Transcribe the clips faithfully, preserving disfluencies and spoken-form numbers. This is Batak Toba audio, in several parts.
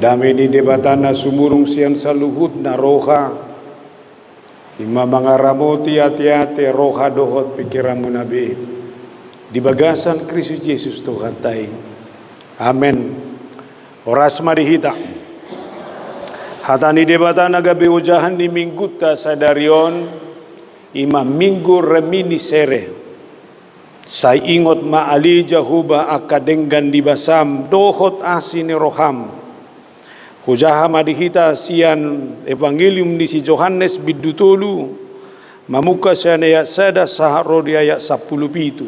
Dame ni Debata na sumurung sian saluhutna roha, i ma mangaramoti ateate, roha dohot pingkiranmuna be di bagasan Kristus Jesus Tuhanta i. Amen. Horas ma di hita. Hata ni Debata na gabe ojahan ni minggunta sadari on, i ma Minggu Reminiscere. Sai ingot ma ale Jahowa angka denggan ni basam dohot asi ni roham. Hujaha ma di hita sian Evangelium ni si Johannes bindu tolu, mamungka sian ayat sada sahat ro di ayat sampulu pitu.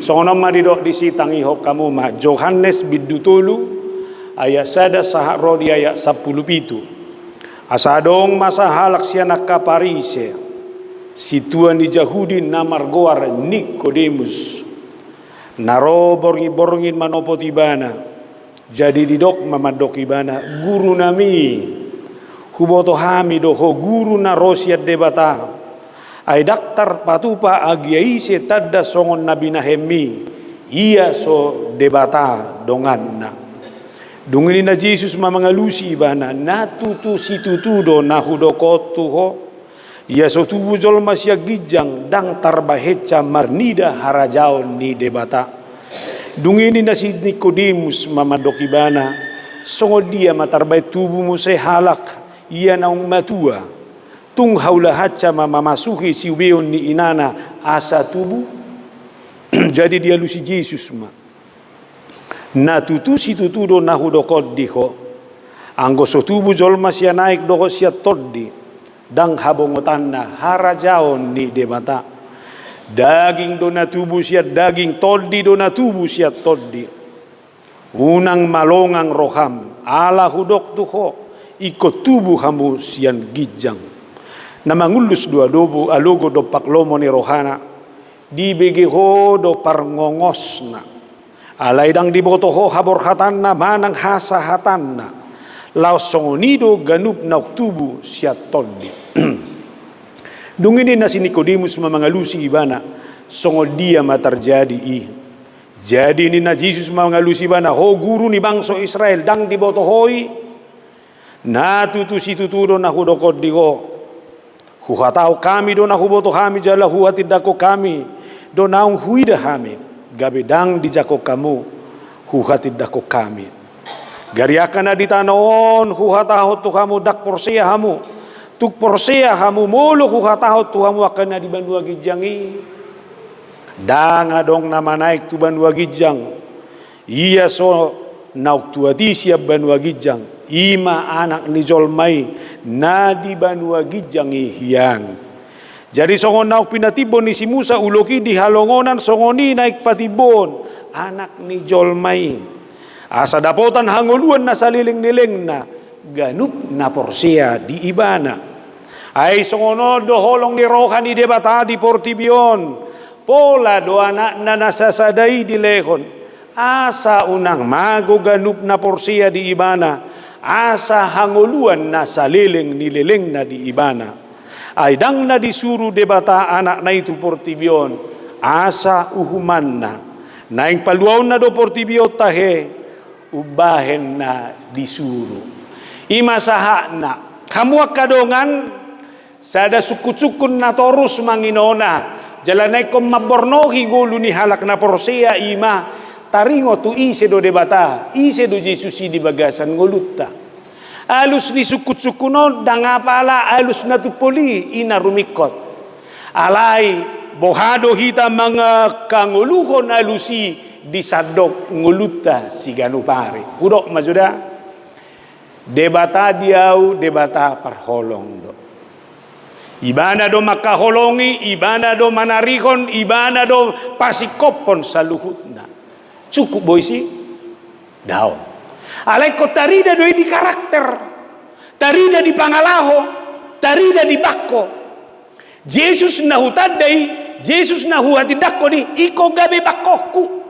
Songon on ma didok disi, tangihon hamu ma, Johannes bindu tolu, ayat sada sahat ro di ayat sampulu pitu. Asa adong ma sahalak sian angka Parise, sintua ni Jahudi na margoar Nikodemus, na ro borngin-borngin manopot Ibana. Jadi didok ma mandok Ibana, "Gurunami, huboto hami do Ho guru na ro sian Debata. Ai ndang tarpatupa agia ise tanda songon na binahenmi, ia so Debata donganna." Dung i ninna Jesus ma mangalusi ibana, "Na tutu situtu do na hudok on tu ho. Ia so tubu jolma sian ginjang, ndang tarbahensa marnida harajaon ni Debata." Dung i ninna si Nikodemus ma mandok ibana, "Songon dia ma tarbahen tubu muse halak ia naung matua? Tung haulahansa ma mamasuhi siubeon ni inana asa tubu?" Jadi dialusi Jesus ma, "Na tutu situtu do na hudok on di ho. Anggo so tubu jolma sian aek dohot sian tondi, ndang habongotanna harajaon ni Debata. Daging do na tubu sian daging, tondi do na tubu sian tondi. Unang ma longang roham, ala hudok tu ho, ingkon tubu hamu sian ginjang." Na mangullus do alogo, alogo dompak lomo ni rohana, dibege ho do parngongosna. Alai ndang diboto ho haborhatanna manang hasahatanna. Laos songon i do ganup naung tubu sian tondi. Dung i ninna si Nikodemus ma mangalusi ibana, "Songon dia ma tarjadi i?" Jadi ninna Jesus ma mangalusi ibana, "Ho guru ni bangso Israel, ndang diboto ho i? Na tutu situtu do na hudok on di ho. Huhatahon hami do na huboto hami jala huhatindangkon hami do naung huida hami, gabe ndang dijangkon hamu huhatindangkon hami. Gari angka na di tano on huhatahon tu hamu, ndang porsea hamu. Tung porsea hamu molo huhatahon tu hamu angka na di banua ginjang i? Ndang adong na manaek tu banua ginjang. Ia so naung tuat i sian banua ginjang, i ma Anak ni jolma i na di banua ginjang i hian. Jadi songon naung pinatimbon ni si Musa ulok i di halongonan, songon i naeng patimbon Anak ni jolma i, asa dapotan hangoluan na saleleng-lelengna ganup na porsea di Ibana. Ai songon on do holong ni roha ni Debata di portibi on. Pola do Anakna na sasada i dilehon, asa unang mago ganup na porsea di Ibana, asa hangoluan na saleleng ni lelengna di Ibana. Ai ndang na disuru Debata Anakna i tu portibi on asa uhumanna. Naeng paluaonna do portibi on tahe umbahen na disuru. I ma sahatna. Hamu angka dongan, sada sungkun-sungkun na torus manginona jala na ingkon mambornohi ngolu ni halak na porsea, i ma taringot tu ise do Debata, ise do Jesus i di bagasan ngolunta. Alus ni sungkun-sungkun on ndang apala alus na tumpol i, i na rumingkot. Alai boha do hita mangkangoluhon alus i di sandok ngolunta siganup ari? Hudok ma jo da. Debata di ahu Debata parholong do. Ibana do mangkaholongi, Ibana do manarihon, Ibana do pasingkophon saluhutna. Cukup boi si? Daong. Alai ingkon tarida do i di karakter, tarida di pangalaho, tarida di bangko. Jesus na hutanda i, Jesus na huhatindangkon i, ingkon gabe bangkoku.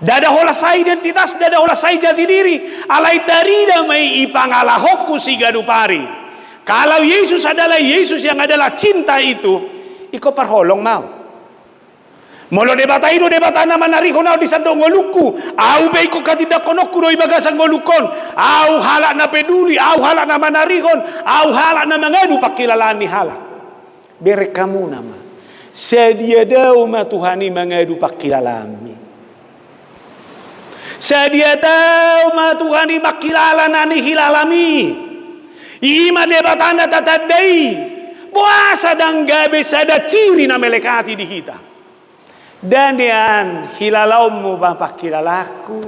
Ndada holan sai identitas, ndada holan sai jati diri, alai tarida ma i di pangalahongku siganup ari. Kalau Yesus adalah Yesus yang adalah cinta itu, ingkon parholong ma ahu. Molo Debata i do Debata na manarihon ahu di sandok ngolungku, ahu pe ingkon hatindangkononku do i bagasan ngolungkon. Ahu halak na peduli, ahu halak na manarihon, ahu halak na mangadu pangkilalaan ni halak. Bereng hamuna ma. Sadia dao ma Tuhan i mangadu pangkilalaanmi. Sadia dao ma Tuhan i mangkilala na nihilalamu i. I ma Debata na tatanda i. Boasa ndang gabe sada ciri na melekati di hita. Danian, hilalaonmu ma pangkilalaanku.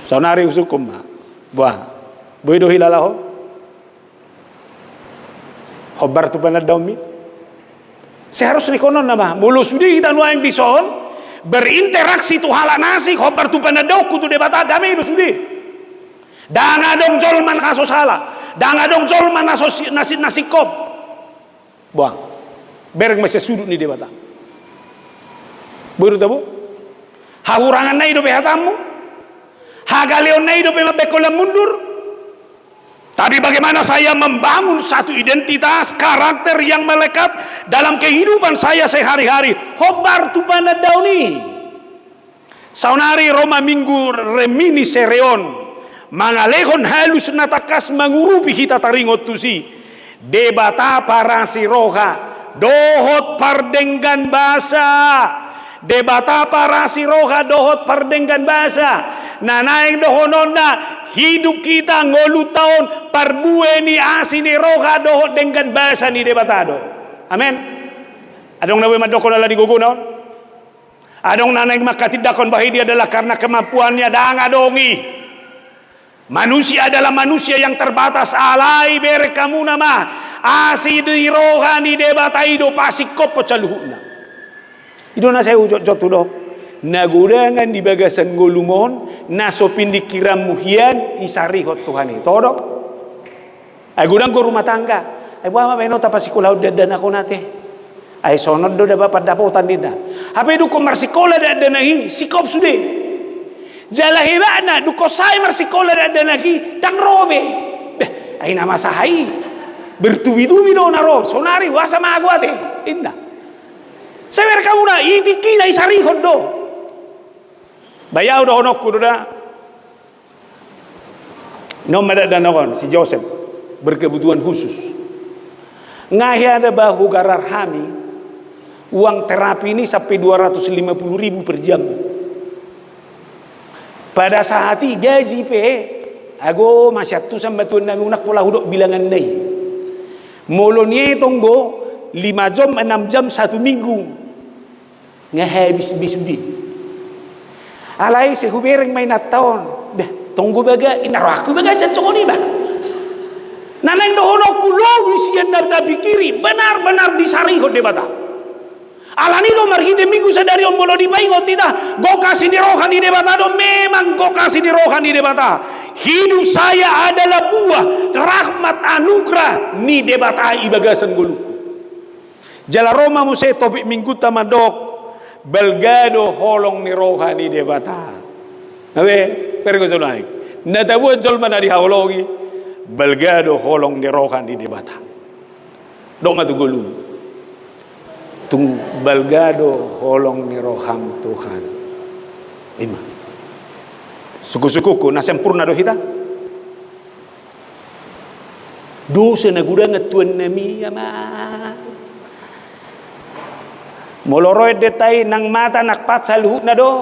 Saonari husungkun ma. Boa, boi do hilala ho? Hombar tu panandaonmi. Seharusna ingkon on nama. Molo sude hita nuaeng dison, berinteraksi tu halak na asing, hombar tu panandaonku tu Debata, dame do sude. Ndang adong jolma na so sala. Ndang adong jolma na so si-, na si-, na singkop. Boa. Bereng ma sian sudut ni Debata. Boi do tabo? Hahuranganna i dope hatammu? Hagaleonna i dope mambaen holan mundur? Tapi bagaimana saya membangun satu identitas karakter yang melekat dalam kehidupan saya sehari-hari? Hombar tu panandaon i. Saonari ro ma Minggu Reminiscere on, mangalehon halus na tangkas mangurupi hita taringot tusi. Debata parasi roha dohot pardenggan basa. Debata parasi roha dohot pardenggan basa. Na naeng dohononna, hidup hita ngolunta on parbue ni asi ni roha dohot denggan basa ni Debata do. Amen. Adong na boi mandokkon ala ni gogona on? Adong na naeng mangkatindangkon bahwa ini adalah karena kemampuannya? Ndang adong i. Manusia adalah manusia yang terbatas, alai bereng hamuna ma, asi ni roha ni Debata i do pasingkophon saluhutna. I do na sai hujotjot hudok, na godangan di bagasan ngolum on, na so piningkiranmu hian, isarihon Tuhan i. Toho do? Ai godang do rumah tangga. Ai boha ma baen on tapasikolahon dakdanak on ate. Ai songon on do daba pandapotan ninna. Hape dung ingkon marsikola dakdanak i, singkop sude. Jala hebatna, dung ingkon sae marsikola dakdanak i, ndang ro be. Beh, ai na masa i. Bertubi-tubi do na ro, saonari, boasa mago ate. Inna. Sai bereng hamuna, i tingkina isarihon do. Bah, ahu dohononku do da. Na on ma dakdanak on, si Josep, berkebutuhan khusus. Nga hea da bah hugarar hami, uang terapi ini sampai dua ratus lima puluh ribu per jam. Pada saat i gaji pe, ago masiantusan ma tuan nami, unang pola hudok bilanganna i. Molo nietong do, lima jam, enam jam, satu minggu. Nga habis be sude. Alai sai hubereng ma inanta on. Bah, tong do baga, inna rohangku baga sian songon i bah. Na naeng dohononku lobi sian na tapingkiri, benar-benar disarihon Debata. Alani do marhite Minggu sadari on molo dipaingot hita, gok asi ni roha ni Debata do, memang gok asi ni roha ni Debata. Hidup saya adalah buah rahmat anugerah ni Debata i bagasan ngolungku. Jala ro ma muse topik Minggunta mandok, balga do holong ni roha ni Debata. Abe, pergo sonai. Na tabuan jolma na dihaholongi, balga do holong ni roha ni Debata. Dok ma tu ngolum. Tung balga do holong ni roham Tuhan. Ima. Sungkun-sungkunku, na sempurna do hita? Dosa na godang tuan nami, amang. Molo ro endenta i nang mata nang pat saluhutna do.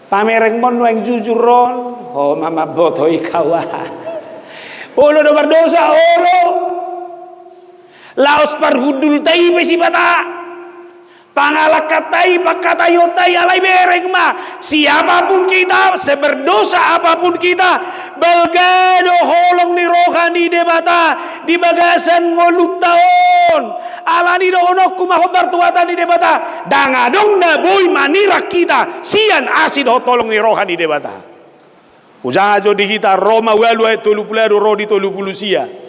Pamereng ma on nuaeng jujur on. Ho ma mamboto i kawan. Olo do mardosa, olo. Laos parhundulta i pe sipata. Pangalangkanta i, pangkataionta i, alai bereng ma, siapapun kita, seberdosa apapun kita, balga do holong ni roha ni Debata di bagasan ngolunta on. Alani dohononku ma hombar tu hata ni Debata, ndang adong na boi manirang hita sian asi dohot holong ni roha ni Debata. Hujaha jo di hita Roma ualu ayat tolu pulu ualu ro di tolu pulu sia.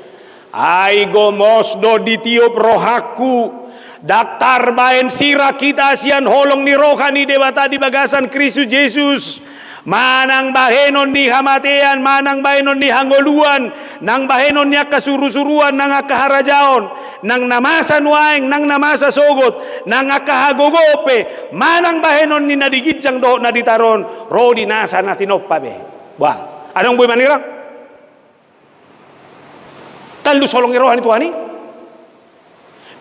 Ai gomos do ditiop rohangku, ndang tarbaen sirang hita sian holong ni roha ni Debata di bagasan Kristus Jesus. Manang bahenon ni hamatean, manang bahenon ni hangoluan, nang bahenon ni angka surusuruan, nang angka harajaon. Nang na masa nuaeng, nang na masa sogot, nang angka hagogoon pe, manang bahenon ni na di ginjang dohot na di taru on, ro di nasa na tinompa be. Bah, adong boi manirang? Tallus holong ni roha ni Tuhan i?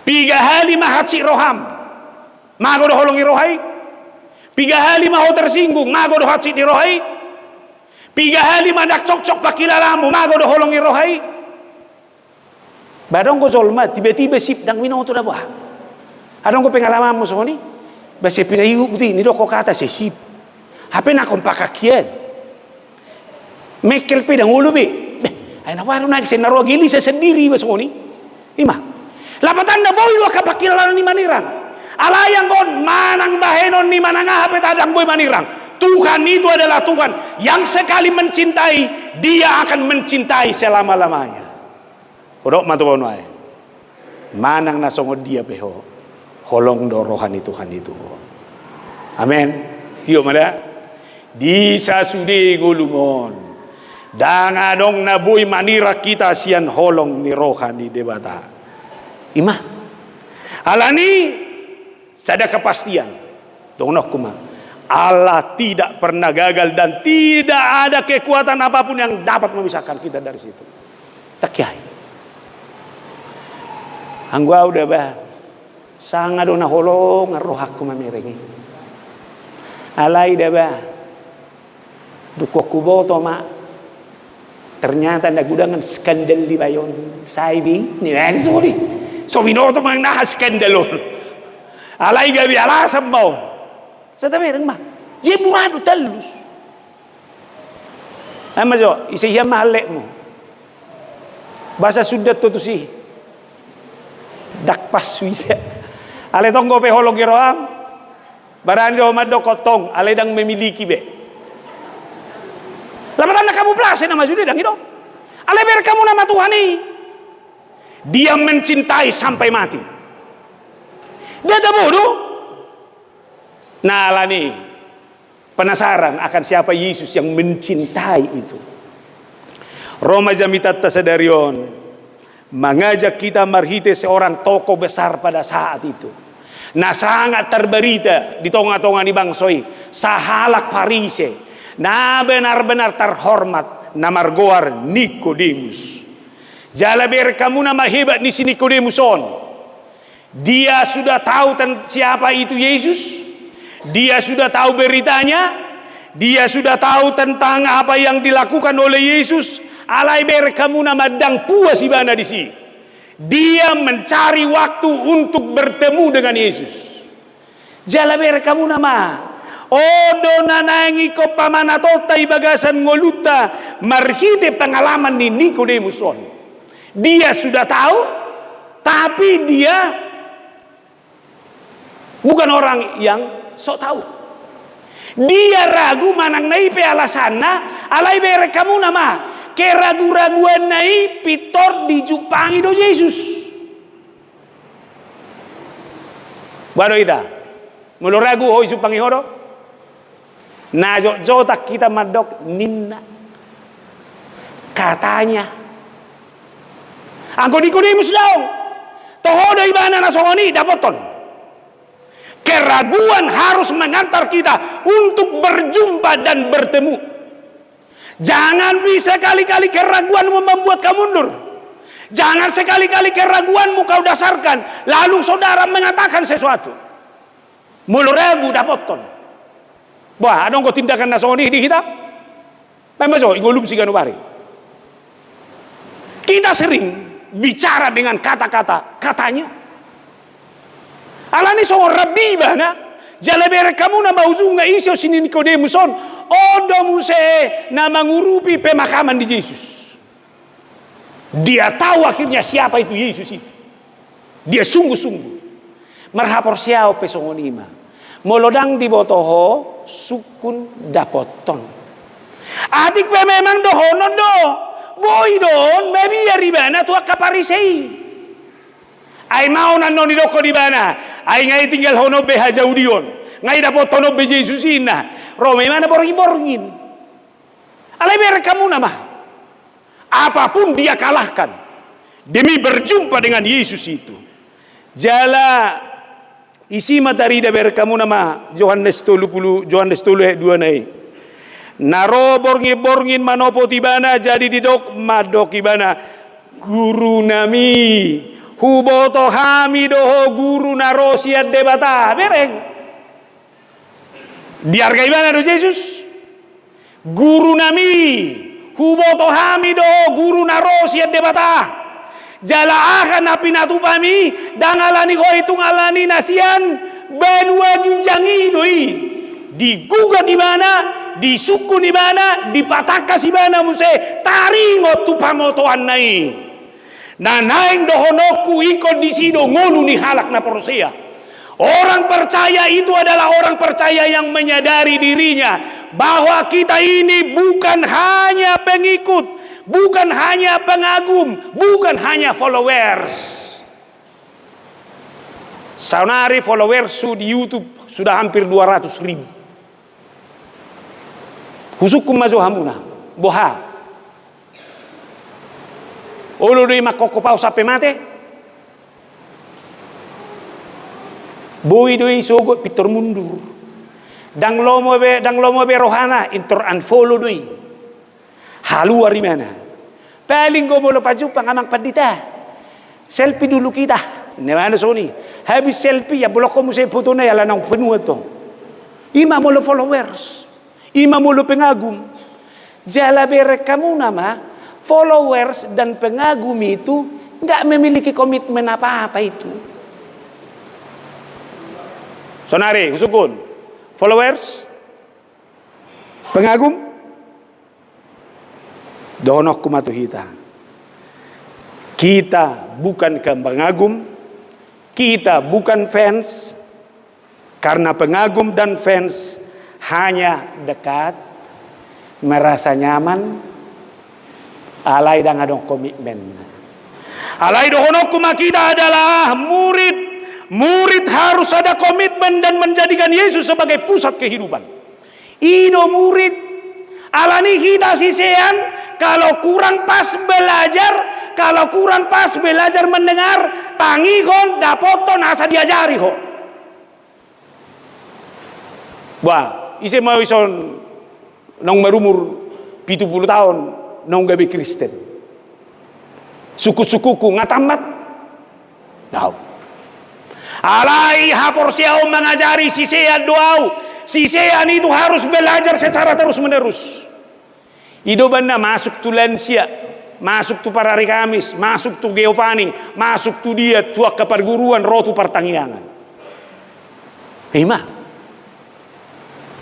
Piga hali ma hansit roham, mago do holong ni roha i? Piga hali ma ho tersinggung, mago do hansit ni roha i? Piga hali ma ndang cocok pangkilalaanmu, mago do holong ni roha i? Ba adong do jolma, tiba-tiba sip, ndang binoto da bah. Adong do pengalamanmu songon i? Ba sai pinaihut buti, nidok ho kata sai sip. Hape na kompakak hian. Mengkel pe ndang olo be. Beh, ai na baru naik sen na roa gelisa sendiri ba songon i. Ima. Lapatanna boi do angka pangkilalaanna i manirang. Alai anggo on manang bahenon ni manang aha pe tahe ndang boi manirang. Tuhan itu adalah Tuhan yang sekali mencintai, Dia akan mencintai selama-lamanya. Hudok ma tu ho nuaeng. Manang na songon dia pe ho, holong do roha ni Tuhan i tu ho. Amen. Tio ma da. Di sasude ngolum on, ndang adong na boi manirang hita sian holong ni roha ni Debata. Ima. Alani sada kepastian. Dongononku ma. Allah tidak pernah gagal dan tidak ada kekuatan apapun yang dapat memisahkan kita dari situ. Takiai. Anggo au da bah, sanga do na holongan rohangku mamereng i. Alai da bah, dung huboto ma, ternyata na gudangan skandal di bayo on. Sai be, ni bani soli. So binoto ma na skandal on. Alai gabe alasan ma on. Sai tamereng ma. Jemur anu tallus. Ai ma jo, ise hian ma halletmu. Bahasa Sunda do tusi. Ndang pas ise. Alai tong dope holong ni roham. Barani do mandok tong, alai ndang memiliki be. Lapatanna kamuflase nama sude ndang i do. Alai bereng hamu nama Tuhan i. Dia mencintai sampai mati. Dia tak bodoh. Nah, alani penasaran akan siapa Yesus yang mencintai itu. Ro ma jamitanta sadari on mengajak kita marhite seorang tokoh besar pada saat itu. Na sangat terberita di tonga-tonga ni bangso i, sahalak Parise, na benar-benar terhormat, na margoar Nikodemus. Jala bereng hamu nama hebat ni si Nikodemus on. Dia sudah tahu ten-, siapa itu Yesus. Dia sudah tahu beritanya. Dia sudah tahu tentang apa yang dilakukan oleh Yesus. Alai bereng hamu nama ndang puas ibana disi. Dia mencari waktu untuk bertemu dengan Yesus. Jala bereng hamu nama. On do na naeng ingkon pamanatonta di bagasan ngolunta marhite pengalaman ni Nikodemus on. Dia sudah tahu, tapi dia bukan orang yang sok tahu. Dia ragu manang na i pe alasanna, alai bereng hamu nama, keragu-raguanna i pintor dijumpangi do Jesus. Boha do hita? Molo ragu ho, dijumpangi ho do? Na jotjotan hita mandok ninna. Katanya. Anggo Nikodemus daong. Toho do ibana na songon i dapothon. Keraguan harus mengantar kita untuk berjumpa dan bertemu. Jangan sekali-kali keraguanmu membuat kau mundur. Jangan sekali-kali keraguanmu kau dasarkan, lalu saudara mengatakan sesuatu. Molo ragu dapothon. Bah, adong do tindakan na songon i di hita? Memang so, i ngolum siganop ari. Kita sering bicara dengan kata-kata, katanya. Alani songon rabi ibana, jala bereng hamu nama ujungna ise si Nikodemus on, on do muse na mangurupi pemakaman ni Jesus. Dia tahu akhirnya siapa itu Yesus itu. Dia sungguh-sungguh. Marhaporseaon pe songon i ma. Molo ndang diboto ho, sungkun dapothon. Atik pe memang dohonon do. Boi do on mabiar ibana tu angka Parise i. Ai maon annon didok ho di ibana, ai nga i tinggalhon on be hajaudion, nga i dapothon on be Jesus i, ninna. Ro ma ibana borngin-borngin. Alai bereng hamu nama. Apapun dia kalahkan, Demi berjumpa dengan Yesus itu. Jala isi ma tarida, bereng hamuna ma Johannes tolu pulu, Johannes tolu ayat dua na i. Na ro borngin-borngin manopot ibana, jadi didok, mandok ibana, "Guru nami, huboto hami do ho guru na ro sian Debata." Bereng. Diarga ibana do Jesus. "Guru nami, huboto hami do guru na ro sian Debata. Jala aha na pinatupa hami, ndang alani ho i tung, alani na sian banua ginjang i do i." Digugat ibana, disungkun ibana, dipatangkas ibana muse, taringot tu pamotoanna i. Na naeng dohononku, ingkon disi do ngolu ni halak na porsea. Orang percaya itu adalah orang percaya yang menyadari dirinya bahwa kita ini bukan hanya pengikut, bukan hanya pengagum, bukan hanya followers. Saonari followershu di YouTube sudah hampir dua ratus ribu. Husungkun ma jo hamuna, boha? Olo do i mangkophop ahu sampe mate? Boi do i sogot pintor mundur. Ndang lomo be, ndang lomo be rohana, pintor unfollow do i. Haluar ibana. Paling do molo pajumpang, "Amang Pandita, selfie dulu kita," ninna ibana songon i. Habis selfie, ia bolongkon muse fotona i, ala naung penuh antong. I ma molo followers. I ma molo pengagum. Jala bereng hamuna ma, followers dan pengagum itu nggak memiliki komitmen apa-apa itu. Saonari, husungkun. Followers? Pengagum? Dohononku ma tu hita. Kita bukan ke pengagum, kita bukan fans, karena pengagum dan fans hanya dekat, merasa nyaman, alai ndang adong komitmen. Alai dohononku ma, kita adalah murid. Murid harus ada komitmen dan menjadikan Yesus sebagai pusat kehidupan. I do murid. Alani hita sisean, kalau kurang pas belajar, kalau kurang pas belajar mendengar, tangihon, dapothon asa diajari ho. Bah, ise ma ison naung marumur pitu pulu taon naung gabe Kristen? Sungkun-sungkunku, nga tamat? Daong. Alai haporseaon mangajari, sisean do ahu. Sisean itu harus belajar secara terus-menerus. I do umbahen na masuk tu lansia, masuk tu parari Kamis, masuk tu Geofani, masuk tu dia, tu angka parguruan, ro tu partangiangan. I ma.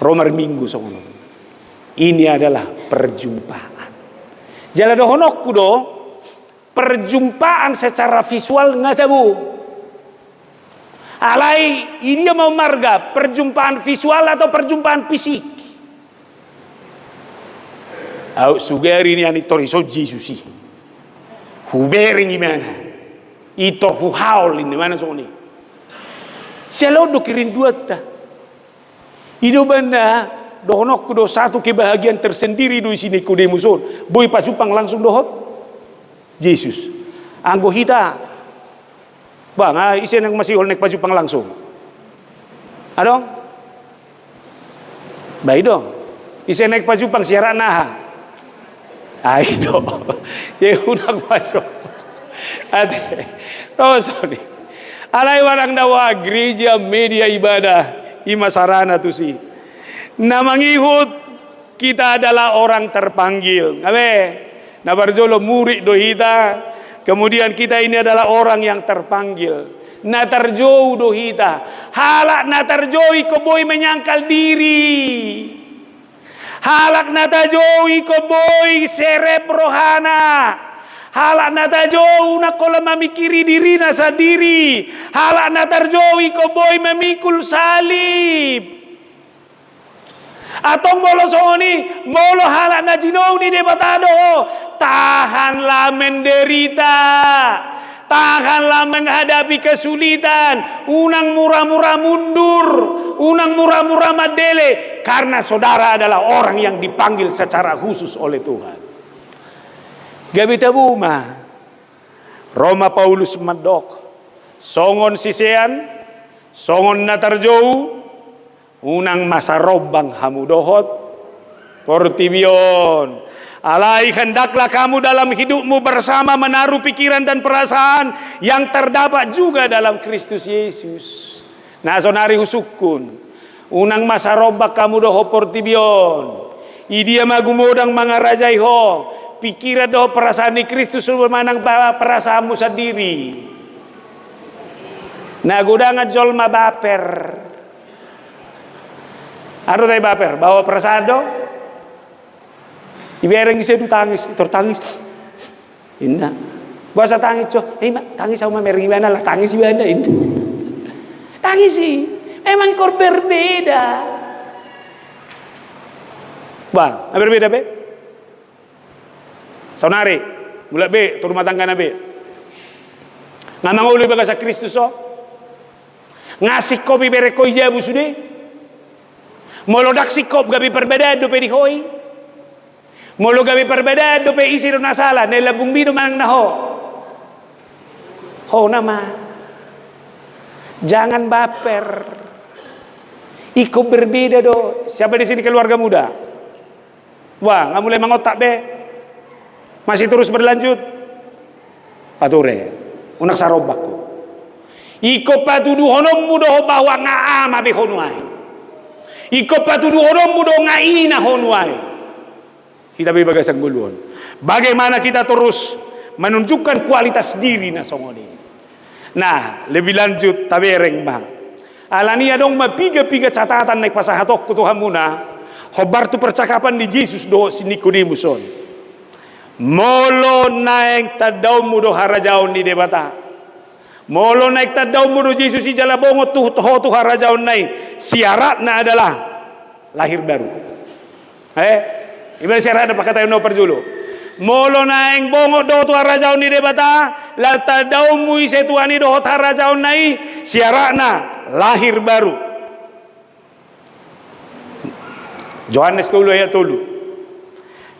Ro marminggu songon on. Ini adalah perjumpaan. Jala dohononku do, perjumpaan secara visual nga tabo. Alai i dia ma ummarga, perjumpaan visual atau perjumpaan fisik? Aut sugari nian pintor dison Jesus i. Hubereng ibana. Pintor huhaol ninna ibana songon i. Siala on do kerinduanta. I do umbahen na, dohononku do, satu kebahagiaan tersendiri do isi ni Nikodemus on. Boi pajumpang langsung dohot Jesus. Anggo hita, bah, nga ise naeng masihol naeng pajumpang langsung? Adong? Bah, i do. Ise naeng pajumpang siaran aha? Ai do. Ia unang masuk. Ate. Roson i. Alai manang na ua gereja, media ibadah, i ma sarana tusi. Na mangihut, kita adalah orang terpanggil. Nga be? Na parjolo murid do hita. Kemudian kita ini adalah orang yang terpanggil. Na tarjou do hita. Halak na tarjou ingkon boi menyangkal diri. Halak na tajou ingkon boi serep rohana. Halak na tajou unang holan mamingkiri dirina sandiri. Halak na tarjou ingkon boi memikul salib. Antong molo songon i, molo halak na jinou ni Debata do ho, tahanlah menderita. Tahanlah menghadapi kesulitan, unang mura-mura mundur, unang mura-mura mandele, karena saudara adalah orang yang dipanggil secara khusus oleh Tuhan. Gabe tabo ma. Ro ma Paulus mandok, songon sisean, songon na tarjou, unang ma sarombang hamu dohot portibi on. Alai hendaklah kamu dalam hidupmu bersama menaruh pikiran dan perasaan yang terdapat juga dalam Kristus Yesus. Na sonari husungkun, unang ma sarombang hamu dohot portibi on. Idia ma gumodang mangarajai ho, pikiran dohot perasaan ni Kristus manang pa-, perasaanmu sandiri. Na godangan jolma baper. Aha do tahe baper, bawa perasaan do. Ibereng ise do tangis, tor tangis. Inna. Boasa tangis, jo? Eh, ma, tangis au mamereng ibana, lah tangis ibana, inna. Tangis i. Memang ingkon berbeda. Bah, na berbeda be? Saonari, mulak be, tu rumah tanggana be. Nga mangolu i bagasan Kristus ho. Nga singkop ibereng ho i jabu sude. Molo ndang singkop gabe perbedaan dope di ho i. Molo gabe perbedaan dope ise do na sala, na i lambungmi do manang na ho. Ho nama. Jangan baper. Ingkon berbeda do. Siapa di sini keluarga muda? Wah, nga mulai mangontak be. Masih terus berlanjut. Ature, unang sarombang ho. Ingkon patuduhononmu do ho bahwa nga ama be ho nuaeng. Ingkon patuduhononmu do nga ina ho nuaeng. Hita be bagasan ngolu on. Bagaimana kita terus menunjukkan kualitas diri na songon i? Nah, lebih lanjut tabereng ma. Alani adong ma piga-piga catatan naeng pasahatonku tu hamuna, hombar tu percakapan ni Jesus dohot si Nikodemus on. Molo naeng tandaonmu do harajaon ni Debata. Molo naeng tandaonmu do Jesus i jala bongot tu, ho tu harajaonna i, syaratna adalah lahir baru. Eh, iba syaratna, pangkataion na parjolo. Molo naeng bongot do tu harajaon ni Debata, laho tandaonmu ise Tuhan i dohot harajaonna i, syaratna lahir baru. Johannes tolu ayat tolu.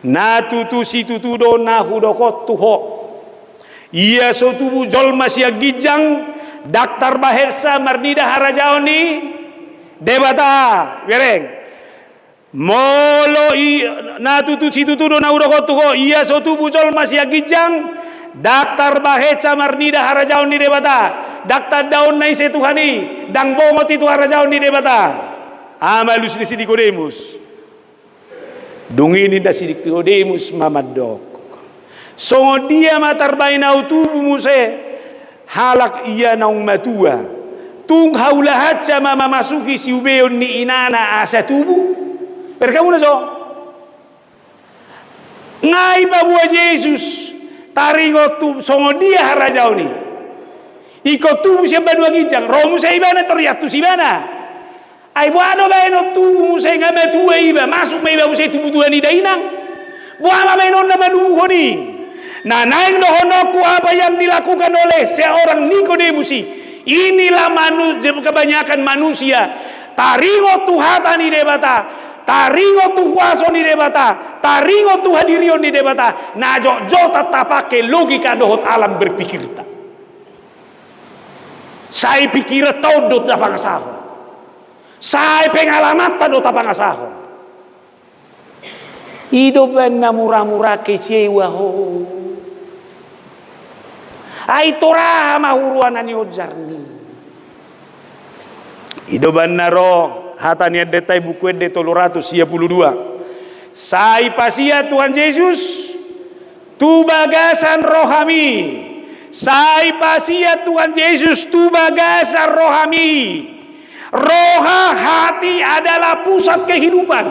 Na tutu situtu do na hudok on tu ho. Ia so tubu jolma sian ginjang, ndang tarbahensa marnida harajaon ni Debata. Bereng. Molo i, na tutu situtu do na hudok on tu ho, ia so tubu jolma sian ginjang, ndang tarbahensa marnida harajaon ni Debata, ndang tandaonna ise Tuhan i, ndang bongot i tu harajaon ni Debata. Aha ma alus ni si Nikodemus? Dung i ninna si Nikodemus ma mandok, songon dia ma tarbahen ahu tubu muse halak ia naung matua? Tung haulahansa ma mamasuki siubeon ni inana asa tubu? Bereng hamu na jo. Nga dipaboa Jesus taringot tu songon dia harajaon i. Ingkon tubu sian banua ginjang, ro muse ibana tor iantus ibana. Ai boha do bahenon tubu muse nga matua iba, masuk ma iba muse tu butuha ni dainang? Boha ma bahenonna manubuhon i? Na naeng dohononku apa yang dilakukan oleh seorang Nikodemus i. Inilah manu-, kebanyakan manusia taringot tu hata ni Debata, taringot tu huaso ni Debata, taringot tu hadirion ni Debata, na jotjot tapake logika dohot alam berpikirta. Sai pikiranta on do tapangasahon. Sai pengalamanta do tapangasahon. I do umbahen na muramura kecewa ho. Ai tor aha ma huroha na nionjar ni. I do umbahen na ro hata ni endenta i, Buku Ende tolu ratus sia pulu dua. Sai pasian Tuhan Jesus tu bagasan rohami. Sai pasian Tuhan Jesus tu bagasan rohami. Roha, hati adalah pusat kehidupan.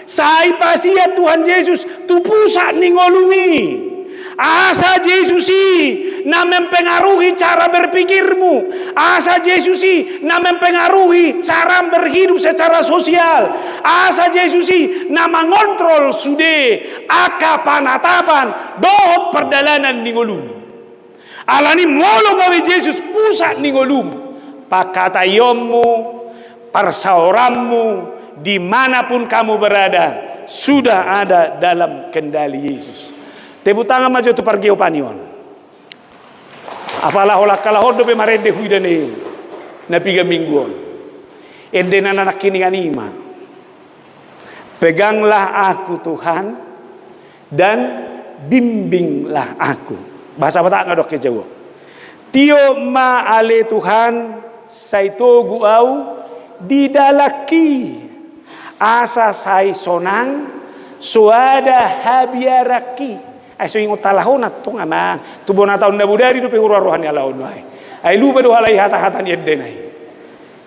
Sai pasian Tuhan Jesus tu pusat ni ngolumi. Asa Jesus i na mempengaruhi cara berpikirmu. Asa Jesus i na mempengaruhi cara berhidup secara sosial. Asa Jesus i na mangontrol sude angka panatapan dohot pardalanan ni ngolum. Alani molo gabe Jesus pusat ni ngolum, pangkataionmu, parsaoranmu, di mana pun kamu berada, sudah ada dalam kendali Yesus. Tepuk tangan ma jo tu pargeopan i on. Apala holan halak on dope marende huida ni na piga minggu on. Ende na nangkiningan i ma. Peganglah aku, Tuhan, dan bimbinglah aku. Bahasa Batak nggak dok ke Jawa. Tiop ma ale Tuhan, sai togu au di dalanki. Asa sai sonang, soada habiaranki. Ai so ingot halak on antong, amang. Tu bona taon na bodari dope huroha-roha ni halak on ai. Ai lupa do halak i hata-hata ni endena i.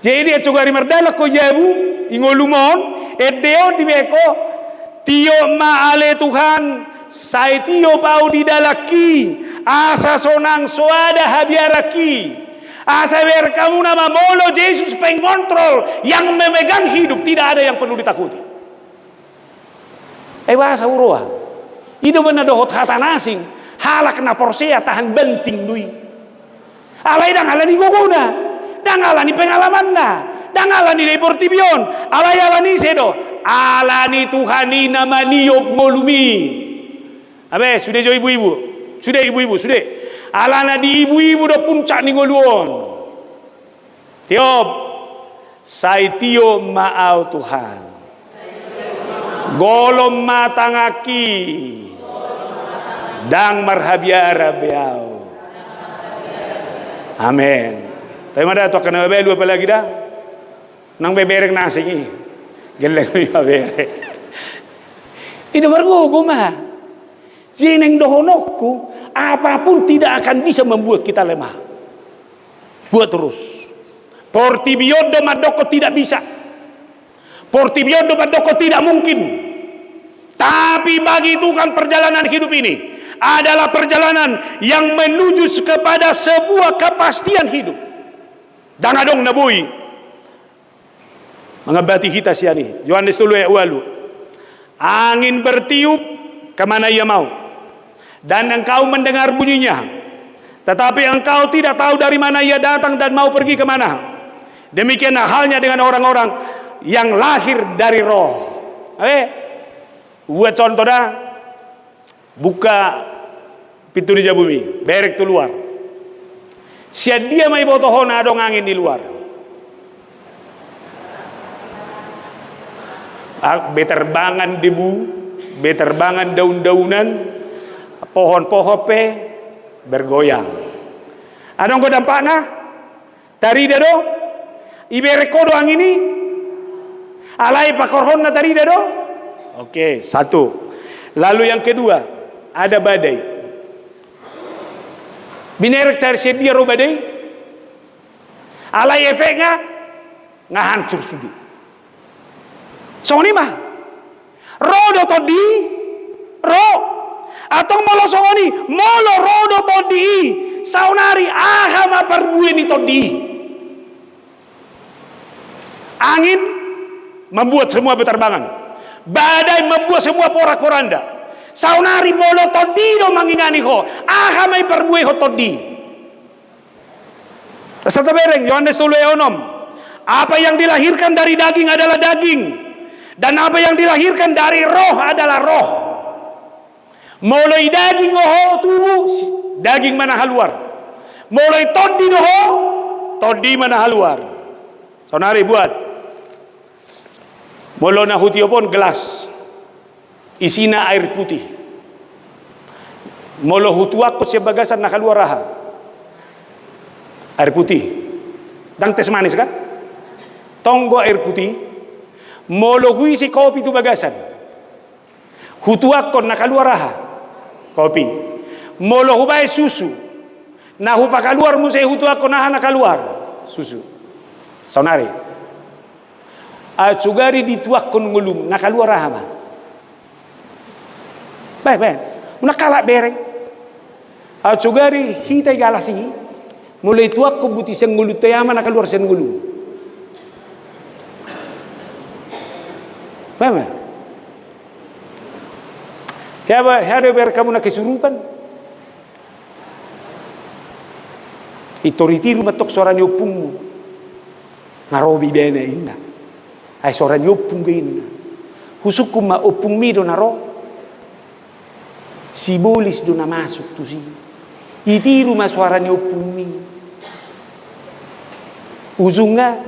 Jadi, aut sogari mardalan ho jabu, i ngolum on, ende on dibaen ho, tiop ma ale Tuhan, sai tiop au di dalanki, asa sonang soada habiaranki. Asa bereng hamu nama molo Jesus pengontrol yang memegang hidup, tidak ada yang perlu ditakuti. Ai boasa huroha? I do umbahen na dohot hata na asing, halak na porsea tahan banting do i. Alai ndang ala ni gogona, ndang ala ni pengalamanna, ndang ala ni na di portibi on, alai ala ni ise do, ala ni Tuhan i na maniop ngolum i. Abe, sude jo ibu-ibu, sude ibu-ibu, sude. Alana di ibu-ibu do puncak ni ngolu on. Tiop, sai tiop ma au Tuhan. Golom ma tanganki. Ndang marhabiaran be au. Amen. Tapi ma da tu angka na mabalu apalagi da. Nang be bereng na asing i. Gelleng i ma bereng. I do margogo ma. Jadi naeng dohononku, apapun tidak akan bisa membuat kita lemah. Buat terus. Portibi on do mandokkon tidak bisa. Portibi on do mandokkon tidak mungkin. Tapi bagi Tuhan, perjalanan hidup ini adalah perjalanan yang menuju kepada sebuah kepastian hidup. Ndang adong na boi mangambati hita sian i. Johannes tolu ayat ualu. Angin bertiup kemana ia mau, dan engkau mendengar bunyinya, tetapi engkau tidak tahu dari mana ia datang dan mau pergi kemana. Demikianlah halnya dengan orang-orang yang lahir dari Roh. Eh, buat contoh da. Buka pintu ni jabumi, bereng tu luar. Sian dia ma iboto ho na adong angin di luar? Ah, beterbangan debu, beterbangan daun-daunan, pohon-pohon pe bergoyang. Adong do dampakna? Tarida do? Ibereng ho do angin i? Alai pakorhonna tarida do? Oke, satu. Lalu yang kedua, ada badai. Binerek tarida ro badai? Alai efekna, nga hancur sude. Songon i ma. Ro do tondi, ro. Antong molo songon i, molo ro do tondi i, saonari aha ma parbue ni tondi i? Angin membuat semua beterbangan. Badai membuat semua porak-poranda. Saonari molo tondi do mangingani ho, aha ma i parbuehon tondi i? Asa tabereng, Yohanes tolu ayat onom. Apa yang dilahirkan dari daging adalah daging, dan apa yang dilahirkan dari roh adalah roh. Molo i daging ho tubu, daging ma na haluar. Molo i tondi do ho, tondi ma na haluar. Saonari buat. Molo na hutiop on gelas. Isina air putih. Molo hutuakkon sian bagasan na kaluar aha? Air putih. Ndang teh manis kan? Tong do air putih. Molo huisi kopi tu bagasan. Hutuakkon na kaluar aha? Kopi. Molo hubaen susu. Na hupakaluar muse hutuakkon aha na kaluar? Susu. Saonari. Aut sogari dituakkon ngolum, na kaluar aha ma? Bae, bae. Unang halak bereng. Aut sogari hita i galas i, molo ituakkon buti sian ngolunta i, aha ma na kaluar sian ngolum? Bae, bae. Hea ba, hea do bereng hamu na kesurupan? Itor i tiru ma tong sora ni ompungmu. Nga ro be ibana inna. Ai sora ni ompung do inna. Husungkun ma ompungmi do na ro. Sibolis do na masuk tusi. Ditiru ma suara ni ompungmi. Ujungna,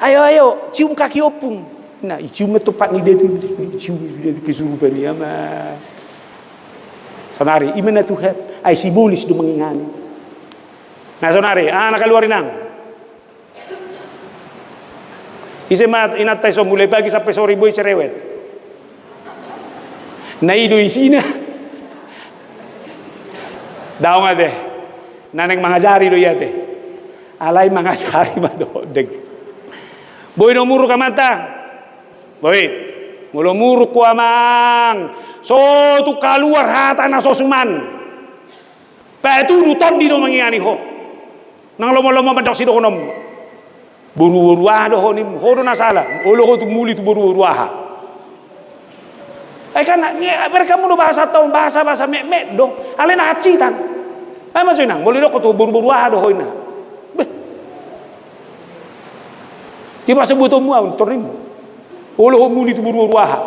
"Ayo, ayo, cium kaki ompung." Nah, dicium ma tompat ni datu, dicium sude kesurupan i, ama. Saonari, i ma na tuhat, ai sibolis do mangingani. Nah, saonari, ah, na kaluar inang. Ise ma inanta i, so mulai pagi sampe sore boi cerewet. Na i do isina. Daong ate. Na naeng mangajari do i ate. Alai mangajari ma do deng. Boi do muruk amanta. Boi. Molo muruk ho amang. So tung kaluar hata na so suman. Patudu tondi do mangingani ho. Nang lomo-lomo mandok sidohonon. Boru-boru aha do ho nim, ho do na sala. Olo ho tumuli tu boru-boru aha. Ai kan, nge, berkamu do bahasa tong, bahasa, bahasa mek-mek do. Alai na hansitan. Ai maksudna, molo didok ho tu boru-boru aha do ho ina. Beh. Di bahasa buatonmu au, tornim. Olo ho muli tu boru-boru aha.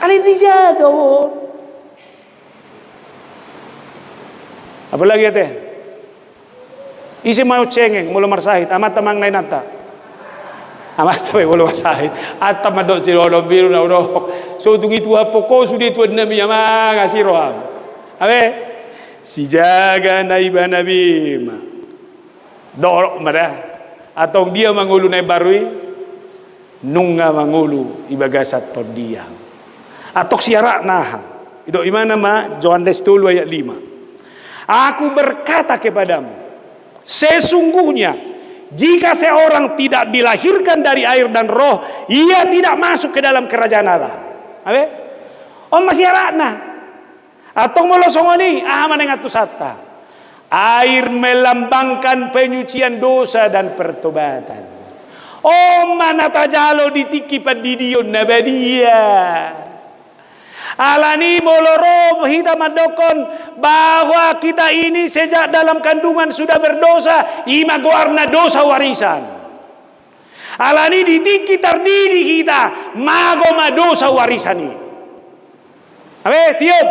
Alai dijaga on. Apalagi ate. Ise ma on cengeng, molo marsahit, amanta manang inanta. Amanta pe molo marsahit. Anta mandok sidohonon biru na udok. So tung i tu hampok ho sude tuan nami amang asi roham. Abe. Sijaga na ibana be ma. Dolok ma da. Antong dia mangolu na imbaru i. Nunga mangolu i bagasan tondia. Antong siaratna aha? Didok ibana ma Johannes tolu ayat lima. Aku berkata kepadamu, sesungguhnya jika seorang tidak dilahirkan dari air dan Roh, ia tidak masuk ke dalam kerajaan Allah. Abe? On ma siaratna. Antong molo songon i, aha ma naeng antusanta? Air melambangkan penyucian dosa dan pertobatan. On ma na tajalo di tingki pandidion na badia. Alani molo ro hita mandokkon bahwa kita ini sejak dalam kandungan sudah berdosa, i ma goarna dosa warisan. Alani di tingki tardidi hita, mago ma dosa warisan i. Abe, tiop.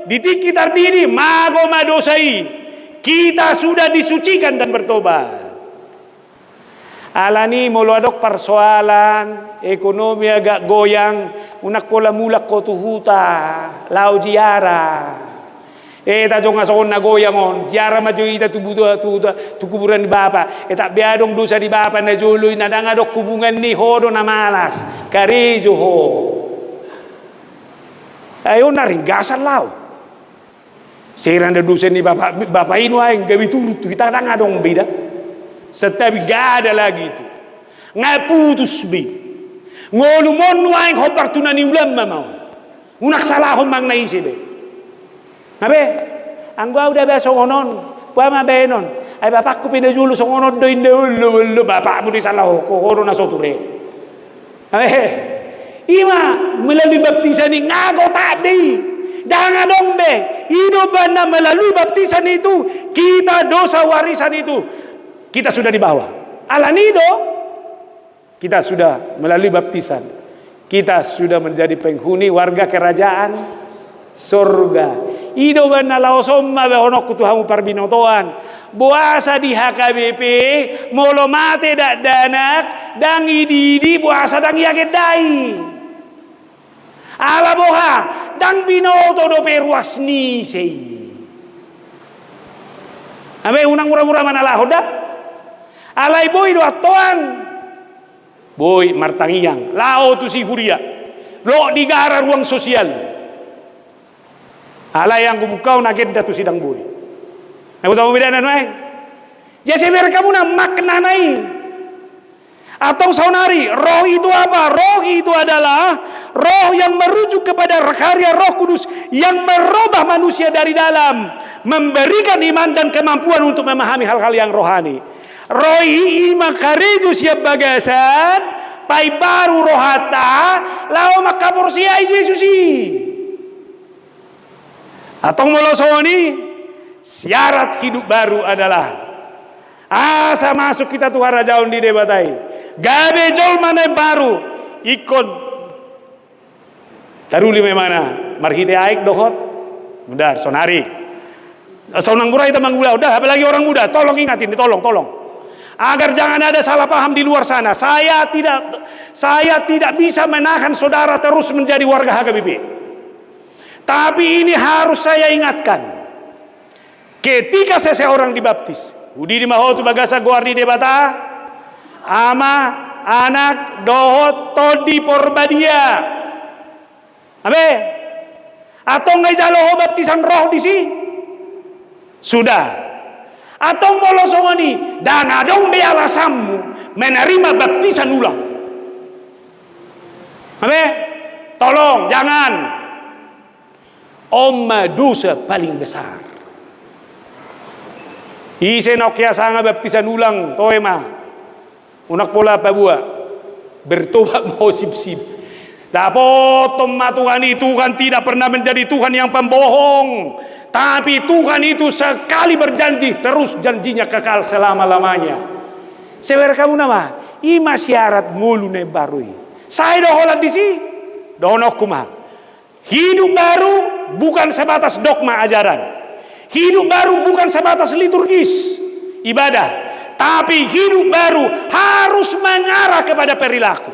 Di tingki tardidi, mago ma dosa i. Kita sudah disucikan dan bertobat. Alani molo adong parsoalan, ekonomi agak goyang, unang pola mulak ho tu huta, laho ziarah. E, tajongjong songon na goyang on, ziarah ma jo hita tu buta, tu, tu, tu kuburan ni bapa. E, tabe adong dosa ni bapa na jolo i, na ndang adong hubungan ni ho do na malas. Karejo ho. Ai on na ringgasan laho. Sera na dosa ni bapa, bapa i nuaeng gabe turut tu hita ndang adong be da. Santabi nggak ada lagi itu. Nga putus be. Ngolum on nuaeng hombar tu na niulam ma on. Unang salahon manang na ise be. Nga be, anggo au da ba songon on, boha ma baenon. Ai bapakku pe na jolo songon on do inda, olo, olo, bapakmu do i salahon ho, ho do na so ture. Nga be, i ma melalui baptisan i nga gotap be i. Ndang adong be. I do ba na melalui baptisan itu, kita dosa warisan itu, kita sudah dibawa. Alani do. Kita sudah melalui baptisan, kita sudah menjadi penghuni warga kerajaan sorga. I do ba na laos on ma baenonku tu hamu parbinotoan. Boasa di H K B P, molo mate dakdanak, ndang idiidi, boasa ndang iagendai. Ala boha, ndang binoto dope ruas ni ise i. Nga be, unang mura-mura manalahon da. Alai boi do antoan. Boi martangiang. Laho tu si huria. Lok di gara ruang sosial. Alai anggo buka on agenda tu sidang boi. Na boto hamu bedana nuaeng. Jadi berkamu na maknana i. Antong saonari, roh itu apa? Roh itu adalah roh yang merujuk kepada karya Roh Kudus yang merubah manusia dari dalam, memberikan iman dan kemampuan untuk memahami hal-hal yang rohani. Roh i i ma karejo sian bagasan, paimbaru rohanta, laho manghaporseai Jesus i. Antong molo songon i, syarat hidup baru adalah asa masuk kita tu harajaon ni Debata i, gabe jolma na imbaru, ingkon taruli ma imana marhite aek dohot mudar. Saonari, Asal unang murah hita mangulahon, dah, apalagi orang muda, tolong ingat ini, tolong, tolong. Agar jangan ada salah paham di luar sana. Saya tidak, saya tidak bisa menahan saudara terus menjadi warga H K B P. Tapi ini harus saya ingatkan. Ketika seseorang dibaptis, udi di ma ho tu bagasan goar ni Debata, Ama, Anak, dohot Tondi Porbadia. Abe, antong nga ijalo ho baptisan roh disi? Sudah. Antong molo songon i, ndang adong be alasanmu menerima baptisan ulang. Abe, tolong, jangan. On ma dosa paling besar. Ise na oke sanga baptisan ulang, toe ma. Unang pola paboa, bertobat ma ho sipsip. Dapothon ma Tuhan i, Tuhan tidak pernah menjadi Tuhan yang pembohong. Tapi Tuhan itu sekali berjanji, terus janjinya kekal selama-lamanya. Saudara, hamu na ma, i ma syarat ngolu na imbaru i. Sai do holan disi, dohononku ma. Hidup baru bukan sebatas dogma ajaran. Hidup baru bukan sebatas liturgis, ibadah. Tapi hidup baru harus mengarah kepada perilaku.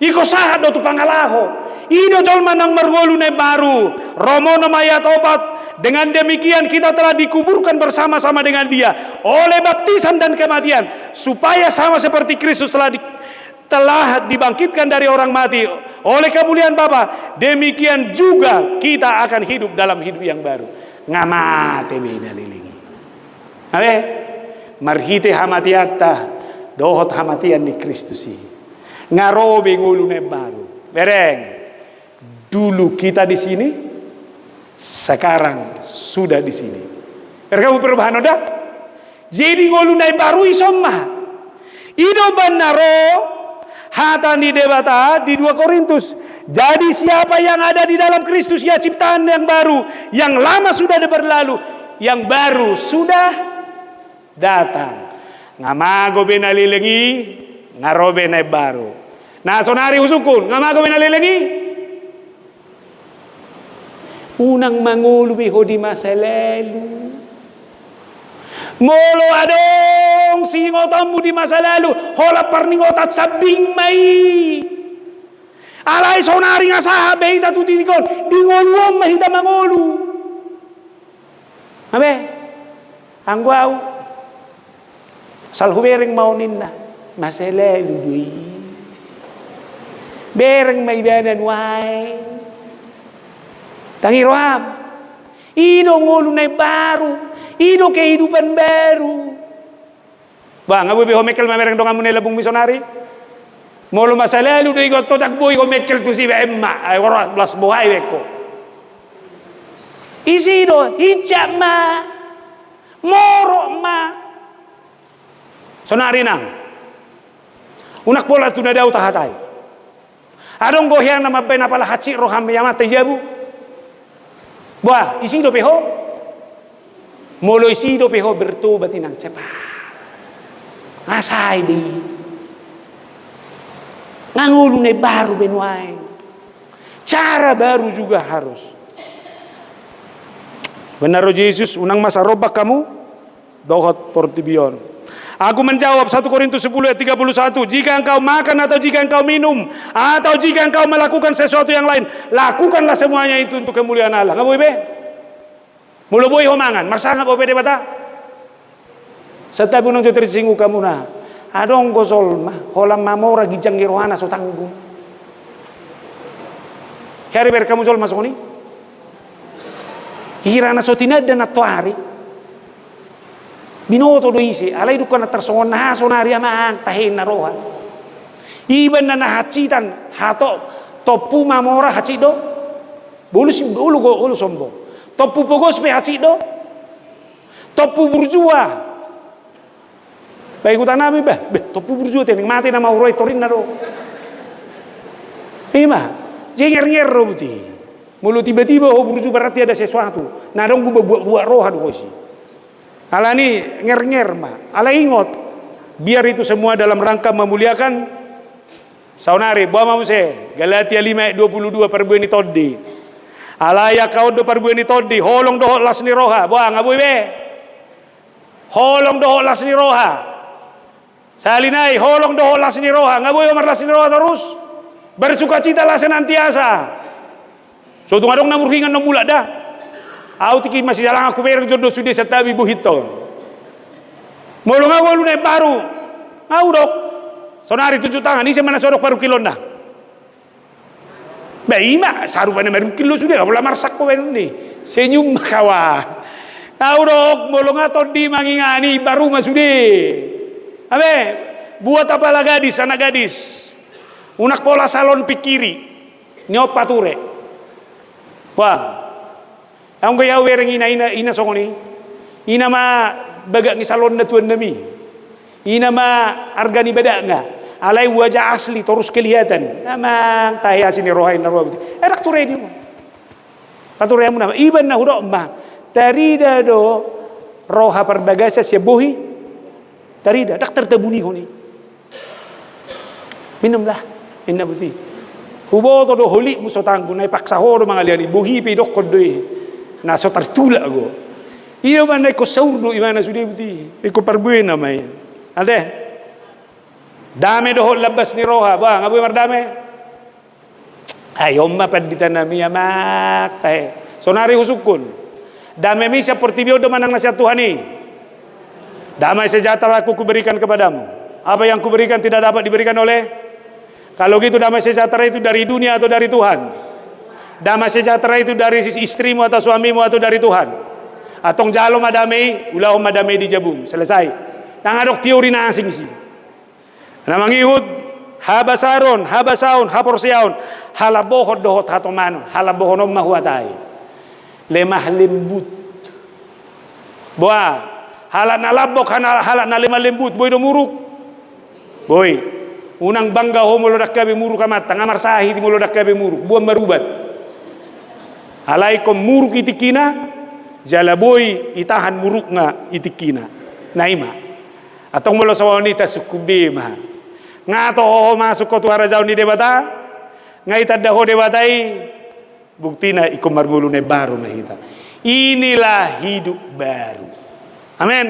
Iko sahat do tu pangalaho. I do jolma naung marngolu na imbaru. Rom onom ayat opat. Dengan demikian kita telah dikuburkan bersama-sama dengan Dia oleh baptisan dan kematian, supaya sama seperti Kristus telah di-, telah dibangkitkan dari orang mati oleh kemuliaan Bapa, demikian juga kita akan hidup dalam hidup yang baru. Nga mate be na leleng i. Abe, marhite hamateanta dohot hamatean ni Kristus i, nga ro be ngolu na imbaru. Bereng. Dulu kita di sini, sekarang sudah di sini. Bereng, hamu, perubahan, udah? Jadi ngolu na imbaru i son ma. I do umbahen na ro hata ni Debata di dua Korintus. Jadi siapa yang ada di dalam Kristus, ia ciptaan yang baru. Yang lama sudah berlalu, yang baru sudah datang. Nga mago be na leleng i, nga ro be na imbaru. Na sonari husungkun, nga mago be na leleng i. Unang mangolu be ho di masa lalu. Molo adong siingotonmu di masa lalu, holan parningotan sambing ma i. Alai sonari nga sahat be hita tu titik on, di ngolu on ma hita mangolu. Abe, anggo au, asal hubereng ma on ninna, masa lalu do i. Bereng ma ibana nuaeng. Ndang i roham. I do ngolu na imbaru. I do kehidupan baru. Bah, nga boi be ho mengkel mamereng donganmu na i, lambung misionari? Molo masa lalu do i, got ho, ndang boi ho mengkel tusi, baen ma. Ai, ora, las boha i baen ho. Isi do, injak ma. Morok ma. Sonari nang. Unang pola tu na dao tahatai. Adong do hea na mambaen apala hansit roham i, amanta i jabu? Bah, isi dope ho? Molo isi dope ho, bertobat i nang cepat. Nga sae be i. Nga ngolu na imbaru be nuaeng. Cara baru juga harus. Benar do Jesus, unang masa rombak hamu dohot portibi on. Aku menjawab, satu Korintus sepuluh ayat tiga puluh satu, "Jika engkau makan atau jika engkau minum, atau jika engkau melakukan sesuatu yang lain, lakukanlah semuanya itu untuk kemuliaan Allah." Nga boi be? Molo boi ho mangan, marsangap ho pe Debata? Santabi unang jo tersinggung hamuna. Adong do jolma, holan mamora ginjang ni rohana so tanggung. Hea dibereng hamu jolma songon i? Hira na so tinanda nantoari. Binoto do ise, alai dung hona tarsongon na sonari amang, tahe na roha. Iba na hansitan, hato, tompu mamora hansit do. Bolus, bolu, bolu sombong. Tompu pogos pe hansit do. Tompu burjua. Baen huta nami, bah, bah, tompu burjua, tene mate nama, huroha i torinna do. Ima, jenger-nger do buti. Molo tiba-tiba ho burju, berarti ada sesuatu. Na adong do buat-buat roha do ho isi. Alani nger-nger ma. Alai ingot, biar itu semua dalam rangka memuliakan. Saonari, boha ma muse, Galatia lima ayat dua puluh dua, parbue ni tondi. Alai angka on do parbue ni tondi, holong dohot las ni roha. Boa, nga boi be. Holong dohot las ni roha. Sahali nai, holong dohot las ni roha. Nga boi ho marlas ni roha torus. Bersukacitalah senantiasa. So tung adong na murhingan na mulak da. Au tingki masijalangan hubereng jolo do sude santabi bohinta on. Molo nga ngolu na imbaru, nga hudok. Sonari tunjuk tangan, ise ma na so adong parungkilonna? Ba ima, sarupa na marungkil do sude, pola marsak ho baenon ni. Senyum ma kawan. Nga hudok, molo nga tondi mangingani, imbaru ma sude. Abe, buat apalah gadis, anak gadis. Unang pola salon pikiri. Ni on pature. Wah. Anggo i au bereng ina, ina, ina songon i. Ina ma bagak ni salonna tuannami. Ina ma arga ni badakna. Alai wajah asli torus kelihatan. Amang tahe asi ni roha inna roha. Eh, ndang ture i. Pature hamu nama. Iba na hudok ma. Tarida do roha parbagasan sian bohi. Tarida, ndang tartabunihon i. Minumlah, inna buti. Huboto do holitmu so tanggu, na ipaksa ho do mangaliani, bohi pe idokkon do i. Na so tartulak go. I do ma na ingkon saur do ibana sude buti. Ingkon parbuena ma i. Ate. Dame dohot lambas ni roha, ba, nga boi mardame. Ai on ma pandita nami, amak tahe. Sonari husungkun. Damemi sian portibi on do manang na sian Tuhan i? Damai sejahtera-Ku Kuberikan kepadamu. Apa yang Kuberikan tidak dapat diberikan oleh. Kalau gitu, damai sejahtera itu dari dunia atau dari Tuhan? Damai sejahtera itu dari istrimu atau suamimu atau dari Tuhan? Antong jalo ma dame i, ulahon ma dame i di jabum. Selesai. Ndang adong teori na asing i. Na mangihut habasaron, habasaon, haporseaon, halambohon dohot hatomanon, halambohon on ma huatai. Lemah lembut. Boa, halak na lambok, hana-, halak na lemah lembut, boi do muruk? Boi. Unang bangga ho molo ndang gabe muruk amanta, nga marsahit i molo ndang gabe muruk, boan marubat. Alai ingkon muruk i tingkina, jala boi itahan murukna i tingkina. Na i ma. Antong molo songon i tasungkun be ma. Nga toho ho masuk ho tu harajaon ni Debata, nga itanda ho Debata i, buktina ingkon marngolu na imbaru ma hita. Inilah hidup baru. Amen.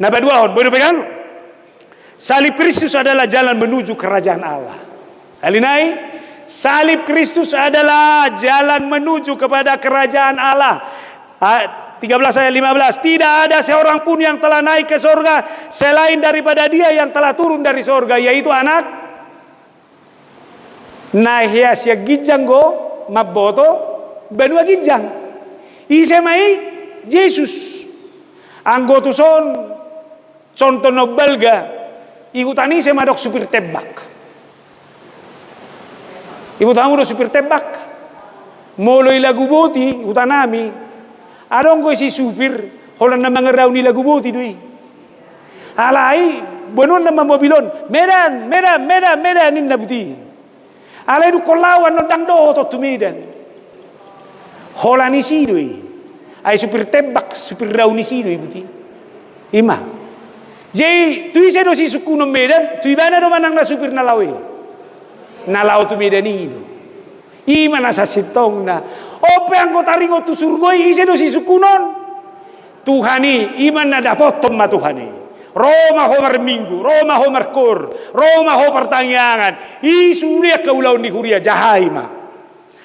Na paduahon, boi dope kan? Salib Kristus adalah jalan menuju kerajaan Allah. Sahali nai, salib Kristus adalah jalan menuju kepada kerajaan Allah. Ah, tiga belas ayat lima belas, tidak ada seorang pun yang telah naik ke sorga selain daripada Dia yang telah turun dari sorga, yaitu Anak. Na hea sian ginjang do mamboto banua ginjang. Ise ma i? Jesus. Anggo tuson, contoh na umbalga, di huta ni ise ma adong supir tembak? Iboto hamu do supir tembak? Molo di Laguboti, huta nami, adong do isi supir, holan na mangarau ni Laguboti do i. Alai, boanonna ma mobil on, Medan, Medan, Medan, Medan, ninna buti. Alai dungkon laho annon ndang dohot on tu Medan. Holan isi do i. Ai supir tembak, supir rau ni isi do i buti. I ma. Jadi, tu ise do sisungkunon Medan, tu ibana do manang na supir na laho i. Na laho tu Medan i do. I ma na sasintongna. On pe anggo taringot tu surgo i, ise do sisungkunon? Tuhan i, i ma na dapothon ma Tuhan i. Ro ma ho marminggu, ro ma ho markoor, ro ma ho partangiangan. I sude angka ulaon ni huria, jaha i ma.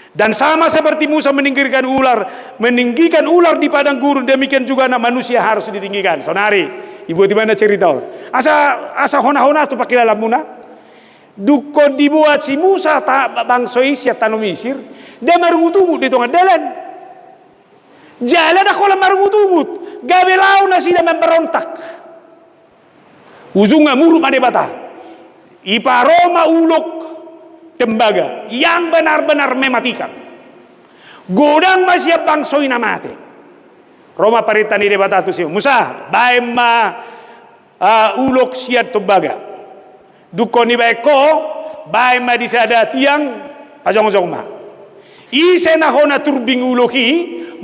Dan sama seperti Musa meninggikan ular, meninggikan ular di padang gurun, demikian juga Anak Manusia harus ditinggikan. Saonari, dibuat ibana cerita on. Asa, asa hona-hona tu pangkilalanmuna. Dungkon dibuat si Musa ta-, bangso i sian tano Misir, ndang marungut-ungut di tonga dalan. Jala ndang holan marungut-ungut, gabe laho nasida mambarontak. Ujungna muruk ma Debata. Iparo ma ulok tembaga yang benar-benar mematikan. Godang ma sian bangso i na mate. Ro ma parenta ni Debata tu si Musa, baen ma ah, ulok sian tombaga. Dungkon dibaen ho, baen ma di sada tiang, pajongjong ma. Ise na hona turbing ulok i,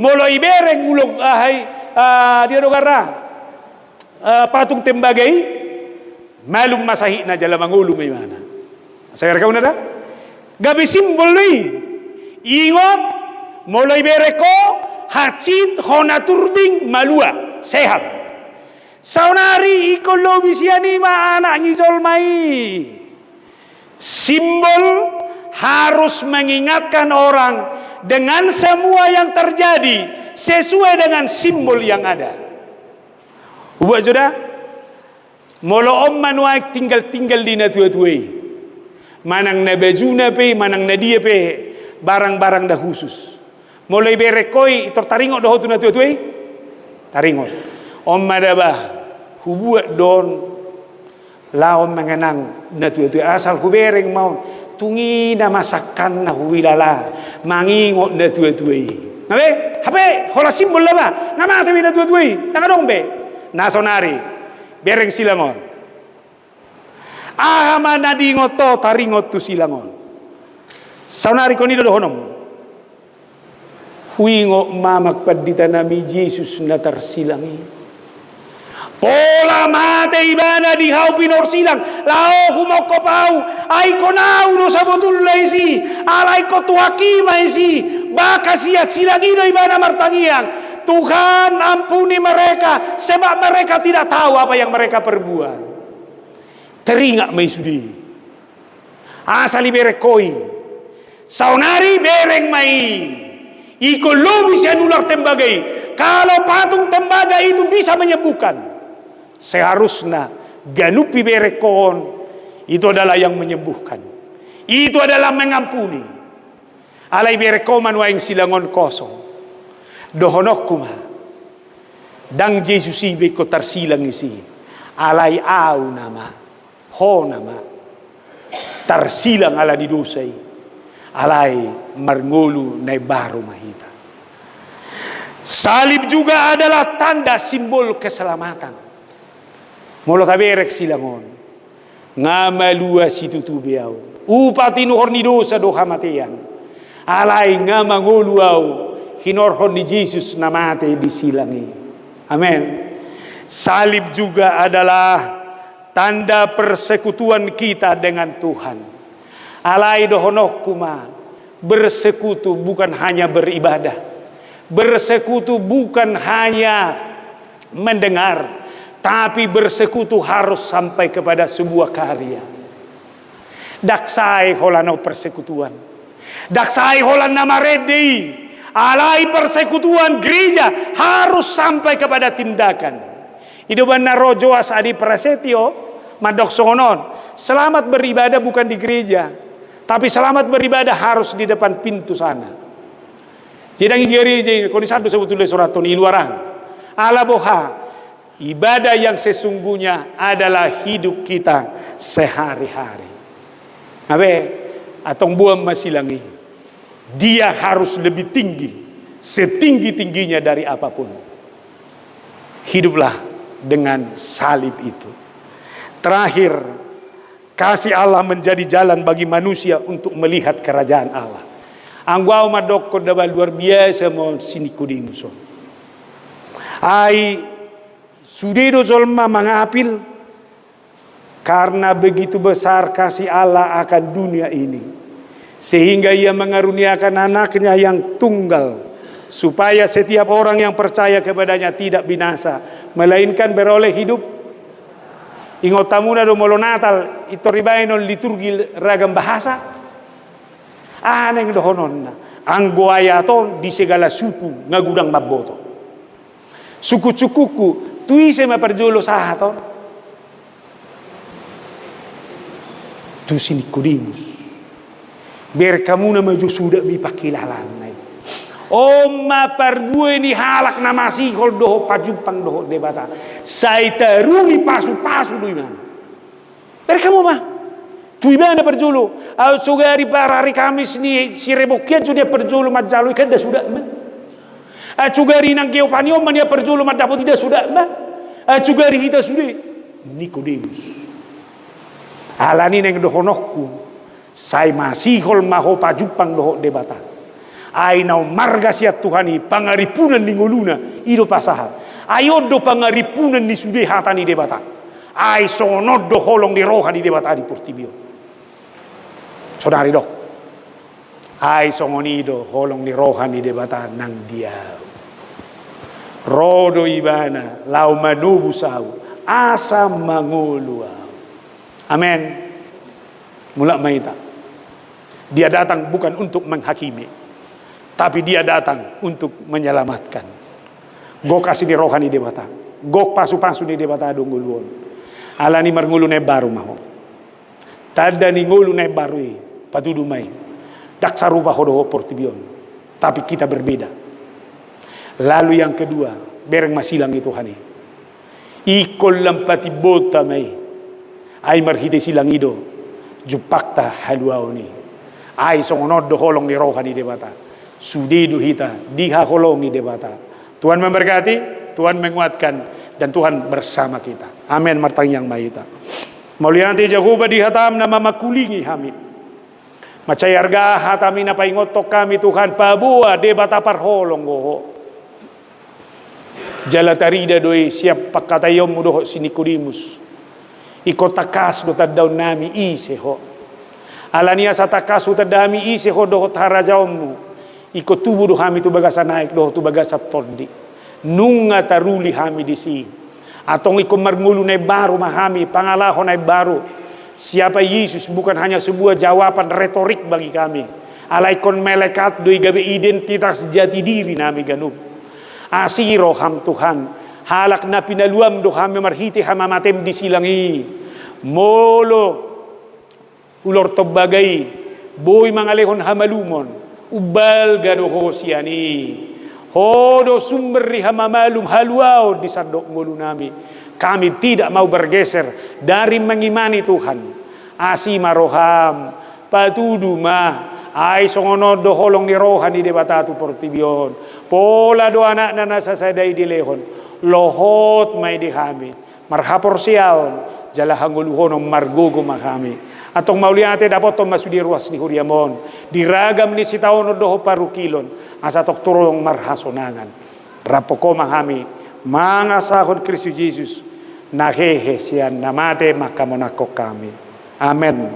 molo ibereng ulok, ah, ai, ah, dia do goarna, ah, patung tembaga i, malum ma sahitna jala mangolu ma ibana. Sagar kau nada? Gabe simbol do i. Ingot, Molo ibereng ho, hansit, hona turbing, malua, sehat. Saonari ingkon lobi sian i ma Anak ni jolma i. Simbol harus mengingatkan orang dengan semua yang terjadi sesuai dengan simbol yang ada. Hubuat jo da. Molo on ma nuaeng tinggal-tinggal di natuatua i, manang na bajuna pe, manang na dia pe, barang-barang na khusus. Molo ibereng ho i, tor taringot do ho tu natuatua i? Taringot. On ma da bah, hubuat do on laho mangenang natuatua i, asal hubereng ma on. Tung i na ma sangkanna huilala mangingot natuatua i. Nga be? Hape holan simbol da bah, nga mate be natuatua i, ndang adong be. Na saonari, bereng silang on. Aha ma na diingot ho taringot tu silang on? Saonari ingkon i do dohononmu. Huingot ma amang pandita nami Jesus na tarsilang i. Pola mate ibana di hau pinarsilang, laho humongkop ahu, ai ingkon ahu do sabotulna isi, alai ingkon Tuhanki ma isi, bahkan sian silang i do ibana martangiang, Tuhan, ampuni mereka, sebab mereka tidak tahu apa yang mereka perbuat. Teringat ma i sude. Asal ibereng ho i. Saonari bereng ma i. Ingkon lobi sian ular tembaga i. Kalau patung tembaga itu bisa menyembuhkan, seharusnya ganup ibereng ho on itu adalah yang menyembuhkan. Itu adalah mengampuni. Alai ibereng ho ma nuaeng silang on kosong. Dohononku ma. Ndang Jesus i be ingkon tarsilang isi. Alai ahu nama, ho nama, tarsilang ala ni dosa i. Alai marngolu na imbaru ma hita. Salib juga adalah tanda simbol keselamatan. Molo tabereng silang on, nga malua situtu be ahu. Upa tinuhor ni dosa do hamatean. Alai nga mangolu ahu, hinorhon ni Jesus na mate di silang i. Amen. Salib juga adalah tanda persekutuan kita dengan Tuhan. Alai dohononku ma, bersekutu bukan hanya beribadah. Bersekutu bukan hanya mendengar, tapi bersekutu harus sampai kepada sebuah karya. Ndang sae holan on persekutuan. Ndang sae holan na marende i. Alai persekutuan gereja harus sampai kepada tindakan. I do umbahen na ro Joas Adi Prasetyo mandok songon on, selamat beribadah bukan di gereja, tapi selamat beribadah harus di depan pintu sana. Jadi ndang di gereja i, ingkon di san do sebetulna disurathon, i luaran. Ala boha, ibadah yang sesungguhnya adalah hidup kita sehari-hari. Nga be, antong boan ma silang i. Dia harus lebih tinggi, setinggi-tingginya dari apapun. Hiduplah dengan salib itu. Terakhir, kasih Allah menjadi jalan bagi manusia untuk melihat kerajaan Allah. Anggo ahu mandokkon da bah, luar biasa ma on si Nikodemus on. Ai sude do jolma mangapil, karena begitu besar kasih Allah akan dunia ini, sehingga Ia mengaruniakan Anaknya yang tunggal, supaya setiap orang yang percaya kepada-Nya tidak binasa, melainkan beroleh hidup. Ingot hamuna do molo Natal, pintor dibaen on liturgi ragam bahasa? Aha naeng dohononna? Anggo ayat on di segala suku nga godang mamboto. Sungkunsungkunku, tu ise ma parjolo sahat on? Tu si Nikodemus. Bereng hamuna ma jo suda be pangkilalaanna i. On ma parbue ni halak na masihol dohot pajumpang dohot Debata. Sai taruli pasupasu do ibana. Bereng hamu ma. Tu ibana parjolo. Aut sogari parari Kamis ni Sirebongkian jo nian parjolo manjalo i, kan nda suda ma. Aut sogari nang Geovani on ma nian parjolo mandapot i, nda suda ma. Aut sogari hita sude. Nikodemus. Alani naeng dohononku, sai masihol ma ho pajumpang dohot Debata. Ai na ummarga sian Tuhan i pangarimpunan ni ngoluna, i do pasahat. Ai on do pangarimpunan ni sude hata ni Debata. Ai songon on do holong ni roha ni Debata di portibi on. Saudara dok. Ai songon i do holong ni roha ni Debata nang di ahu. Ro do Ibana laho manobus ahu asa mangolu ahu. Amen. Mulak ma hita. Dia datang bukan untuk menghakimi, tapi Dia datang untuk menyelamatkan. Gok asi ni roha ni Debata, gok pasupasu ni Debata do ngolu on. Alani marngolu na imbaru ma ho. Tanda ni ngolu na imbaru i, patudu ma i. Ndang sarupa ho dohot portibi on, tapi kita berbeda. Lalu yang kedua, bereng ma silang i Tuhan i. Ingkon lam patimbonta ma i. Ai marhite silang i do jumpangta haluaon i. Ai songon on do holong ni roha ni Debata. Sude do hita dihaholongi Debata. Tuhan memberkati, Tuhan menguatkan, dan Tuhan bersama kita. Amen. Martangiang ma hita. Mauliate Jahowa di hataM na mamangkulingi hami. Mansai arga hataMi na paingothon hami Tuhan, paboa Debata parholong do Ho. Jala tarida do i sian pangkataionMu dohot si Nikodemus. Ingkon tangkas do tandaon nami ise Ho. Alani asa tangkas hutanda hami ise Ho dohot harajaonMu. Ingkon tubu do hami tu bagasan aek dohot tu bagasan tondi. Nunga taruli hami disi. Antong ingkon marngolu na imbaru ma hami, pangalaho na imbaru. Siapa Yesus bukan hanya sebuah jawaban retorik bagi kami. Alai ingkon melekat do i gabe identitas jati diri nami ganup. Asi rohaM Tuhan, halak na pinaluaM do hami marhite hamamateM di silang i. Molo Ular tombaga i, boi mangalehon hamalumon, umbalga do ho sian i. Ho do sumber ni hamamalum haluaon di sandok ngolunami. Kami tidak mau bergeser dari mengimani Tuhan. Asi ma roham, patudu ma, ai songon on do holong ni roha ni Debata tu portibi on. Pola do anakna na sasada i dilehon, lohot ma i di hami. Marhaporseaon, jala hangoluhonon margogo ma hami. Antong mauliate dapothon ma sude ruas ni huriam on, di ragam ni sitaonon dohot parungkilon, asa tongtong marhasonangan. Rampok ho ma hami, mangasahon Kristus Jesus, na hehe sian na mate mangkamonanghon hami. Amen.